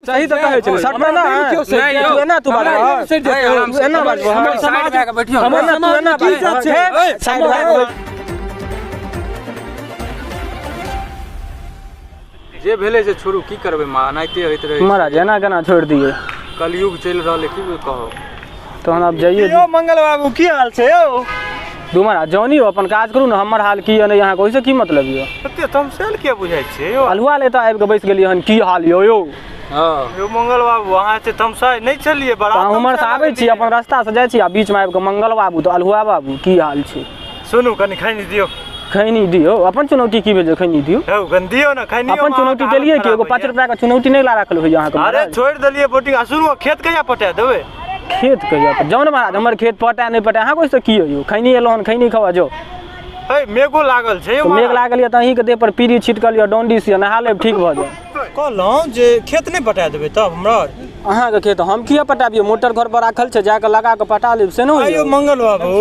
सही तऽ कहै छै सटमे ना तू एना तू बाजबह एना बाजबह हमर समाज भए कऽ बैठियो हमर तू एना बाजबह साइड भए कऽ। जे भेलै से छोड़ू, की करबै माँ, एनाहिते होइत रहै। महाराज एना केना छोड़ि दियै, कलयुग चलि रहल है, की कहब। तहन आब जाइए। यौ मंगल बाबू की हाल छै यौ? दू महाराज जानी हो अपन काज करू ने, हमर हाल की यऽ नहि अहाँके ओहिसँ की मतलब यऽ? एते तमसायल किया बुझाइ छियै यौ? अल्हुआ ले तऽ आबि कऽ बैस गेलियै हन, की हाल यौ यौ? हँ यौ मंगल बाबू अहाँ एते तमसाइ नहि छलियै बड़ा। तऽ उम्हरसँ आबै छी अपन रास्तासँ जाइ छी आ बीचमे आबि कऽ मंगल बाबू तऽ अल्हुआ बाबू की हाल छै? सुनू कनि खैनी दियौ। खैनी दियौ? अपन चुनौती की भेल जे खैनी दियौ? हौ कनि दियौ ने खैनी। अपन चुनौती देलियै कि एगो 5 रुपया के चुनौती नहि ला राखल होइए अहाँके? अरे छोड़ि देलियै बोटिंग। आ सुनू खेत कहिया पटा देबै? खेत कहिया जाउ ने महाराज, हमर खेत पटाए नहि पटाए अहाँके ओहिसँ की यौ? खैनी एलहुँ हन, खैनी खवा जाउ। हे मेघो लागल छै यौ। मेघ लागल यऽ तऽ अहीँके देह पर पीरी छिटकल यऽ, डॉन्डिस यऽ, नहा लेब ठीक भऽ जायत। कहलहुँ जे खेत नहि पटा देबै तब हमरा? अहाँके खेत हम किया पटाबियै? मोटर घर पर राखल छै, जाकऽ लगा कऽ पटा लेब से नहि होइए। मंगल बाबू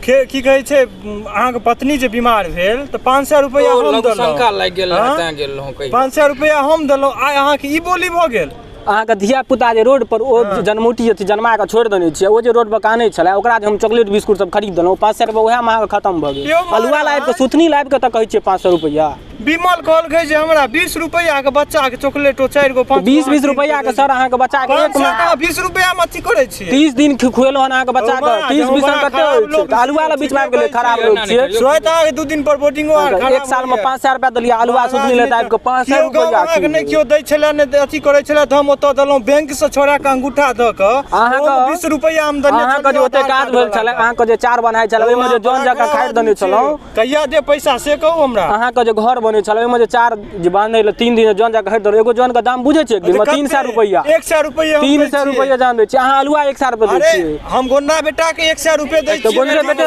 खे की कहै छै, अहाँके पत्नी जे बीमार भेल तऽ 500 रुपैआ हम देलहुँ। शंका लागि गेल रहै तैं गेल रहौं कहियो। 500 रुपैआ हम देलहुँ, आइ अहाँके ई बोली भऽ गेल। अहाँके धिया पुता जे रोड पर ओ जन्मौटी अथी जन्मा कऽ छोड़ि देने छियै, ओ जे रोड पर कानै छलै ओकरा जे हम चॉकलेट बिस्कुट सब खरीद देलहुँ, 500 रुपैआ उएहमे अहाँके खतम भऽ गेल। अल्हुआ लाबि कऽ सुथनी लाबि कऽ तऽ कहै छियै 500 रुपैआ। विमल कहलकै जे हमरा 20 रुपैआ के बच्चा के चॉकलेटो 4 गो 5 20-20 रुपैआ के सर अहाँके बच्चा के एक महीना 20 रुपैआ मे अथी करै छियै। 30 दिन खुएलहुँ हन अहाँके बच्चा के, 30-20 कते होइ छै? तऽ अल्हुआ लए बीचमे आबि गेलै, खराब लोक छियै। सोइत अहाँके 2 दिन पर बोटिंगो आर खराब। एक सालमे 500 रुपैआ देलियै अल्हुआ सुथनी लए तऽ आबि कऽ 500 रुपैआ अहाँके नहि केओ दै छलै, नहि अथी करै छलै तऽ हम ओतऽ देलहुँ बैंक से छोड़ा कऽ अंगूठा दऽ कऽ अहाँके 20 रुपैआ हम देने। अहाँके जे ओते काज भेल छलै, अहाँके जे चार बन्हाइ छलै ओहिमे जे जन जकाँ खारि देने छलहुँ। कहिया दे पैसा से कहू हमरा? अहाँके जे घर बनै छलै ओहिमे जे चार जे बान्धै लए 3 दिन जन जकाँ हटि देलहुँ। एगो जनके दाम बुझै छियै एक दिनमे 300 रुपैआ। 100 रुपैआ 300 रुपैआ जान दै छियै अहाँ, अल्हुआ 100 रुपैआ दै छियै। हम गोन्ना बेटा के 100 रुपैआ दै छियै। गोन्ना बेटे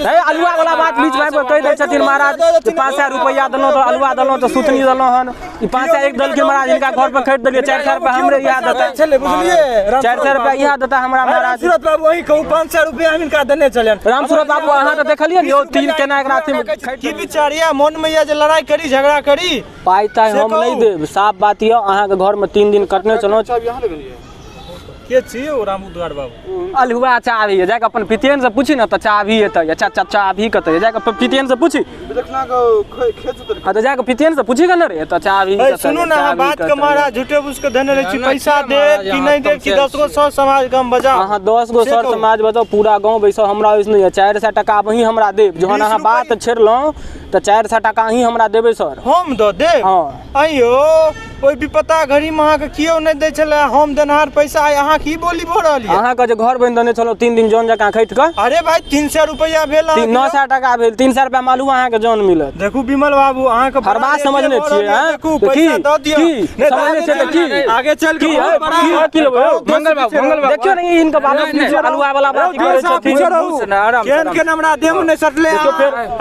हे अल्हुआ वाला बात बीच में आबि कऽ कहि दै छथिन महाराज जे 500 रुपैआ देलहुँ तऽ अल्हुआ देलहुँ तऽ सुथनी देलहुँ हन। ई 501 देलखिन महाराज, हिनका घर पर खरीद देलियै 400 रुपैआ हमरे इएह देतै। बुझलियै 400 रुपैआ इएह देता हमरा महाराज। रामसूरत बाबू अहीं कहू 500 रुपैआ हम हिनका देने छलियनि। रामसूरत बाबू अहाँ तऽ देखलियै ने यौ 3 केना एकरा अथी की विचार यऽ मन में यऽ जे लड़ाई करी झगड़ा करी? पाइ ताइ हम नहि देब, साफ बात यऽ। अहाँके घरमे 3 दिन कटने छलहुँ। के छी यौ राम उद्गार बाबू? अल्हुआ चाभी यऽ, जाकऽ अपन पितियन से पूछी ने तऽ चाभी एतऽ यऽ। चाचा चाभी कतऽ यऽ? जाकऽ पितियन से पूछी। हाँ तऽ जाकऽ पितियन से पूछी ने रे एतऽ चाभी। सुनू ने अहाँ बात के महाराज झूठे बुझ के देने रहै छी। पैसा देब कि नहि देब कि 10 गो सर समाज के हम बजाउ? अहाँ 10 गो सर समाज बजाउ, पूरा गाँव बैसाउ, हमरा ओहिसँ नहि यऽ। 400 टका अहीं हमरा देब। जहन अहाँ बात छेड़लहुँ तऽ 400 टका अहीं हमरा देबै सर। हम दऽ देब? हँ। अइयो ओहि विपत्ता घड़ीमे अहाँके केओ नहि दै छलै, हम देनहार पैसा आइ अहाँके ई बोली भऽ रहल यऽ? अहाँके जे घर बनि देने छलहुँ 3 दिन जन जकाँ खटि कऽ। अरे भाई 300 रुपैआ भेल, 900 टका भेल, 300 रुपैआ मालूम अहाँके जन मिलत। देखू विमल बाबू अहाँके हरबात समझने छियै। देखू पैसा दऽ दिअ, समझने छियै तऽ की आगे चल की मंगल बाबू मंगल बाबू देखियौ ने हिनका बात अल्हुआ वाला बात करै छथिन। केहन केहन हमरा देह मे नहि सटलै,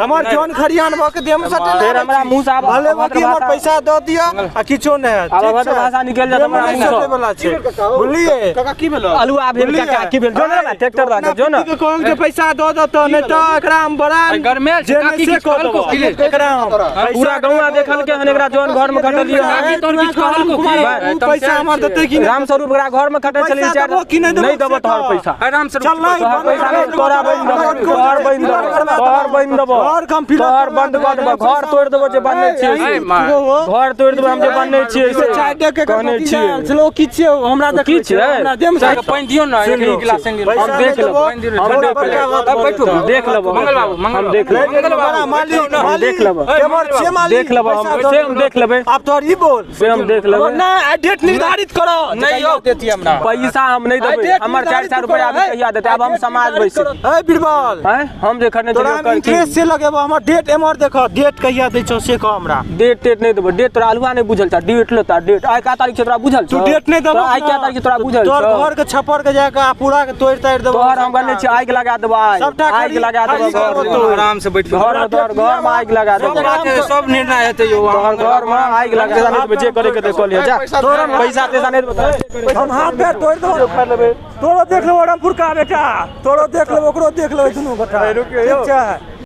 हमर जन खरियान भऽ के देह मे सटलै। फेर हमरा मुँह से आब भले बाकी हमर पैसा दऽ दिअ आ किछो नहि हैत। आब अभद्र भाषा निकलि जायत हमरा मुँह से। वाला छै बुझलियै? काका की भेल? अल्हुआ भेल काका की भेल? जो ने ट्रैक्टर राख जो ने। कहल के पैसा दऽ देतऽ नहि तऽ एकरा हम बड़ा गरमेल छै। काकी किछु कहलको की? एकरा हम पूरा गौआ देखलकै हन एकरा जन घर मे खटलियै। काकी तोर किछु कहलको की? पैसा हमर देतै कि रामस्वरूप एकरा घर मे खटै छलै? नहि देबो तोहर पैसा। रामस्वरूप तोहर पैसा नहि, तोरा बनि देबो, तोहर बनि देबो, तोहर बनि देबो, तोहर बंद कऽ देबो, घर तोड़ि देबो जे बनने छियै, घर तोड़ि देबो हम जे बनने छियै से कहने छियै। की छियै हमरा की छियै? पानि दियौ ने एक गिलास। हम देख लेबो, हम बैठू देख लेबो। मंगल बाबू हम देख लेबो, देख लेबो, देख लेबो हम से हम देख लेबै। आब तोहर ई बोल से हम देख लेबै। नहि डेट निर्धारित करऽ नहि यौ देती हमरा पैसा हम नहि देबै। हमर 400 रुपैआ कहिया देतै? आब हम समाज बैसै। ए बीरबल हैं हम जे खरने तोरा इंटरेस्ट से लगेबो। हमर डेट एमहर देख, डेट कहिया दै छौ से कह हमरा। डेट टेट नहि देबो। डेट तोरा अल्हुआ नहि बुझल छौ? डेट लेता डेट आइ का तारीख छै तोरा बुझल छौ? तू डेट नहि देबो आइ क्या तारीख छै तोरा बुझल छौ? तोहर घर के छप्पर के जाके पूरा के तोड़ि ताड़ि देबो। तोहर हम कहने छी आगि लगा देबो, आइ आगि लगा देबो। आराम से बैठ घर तोहर घर में आगि लगा देबो। सब निर्णय हेतै यौ। तोहर घर में आगि लगा देबो। जे करे के ते कऽ लिअ जा। पैसा तैसा नहि देबो। हम हाथ पैर तोड़ि देबो। तोरो देख लेबो रामपुर का बेटा, तोरो देख लेबो, ओकरो देख लेबै दुनू गोटा। ठीक छै।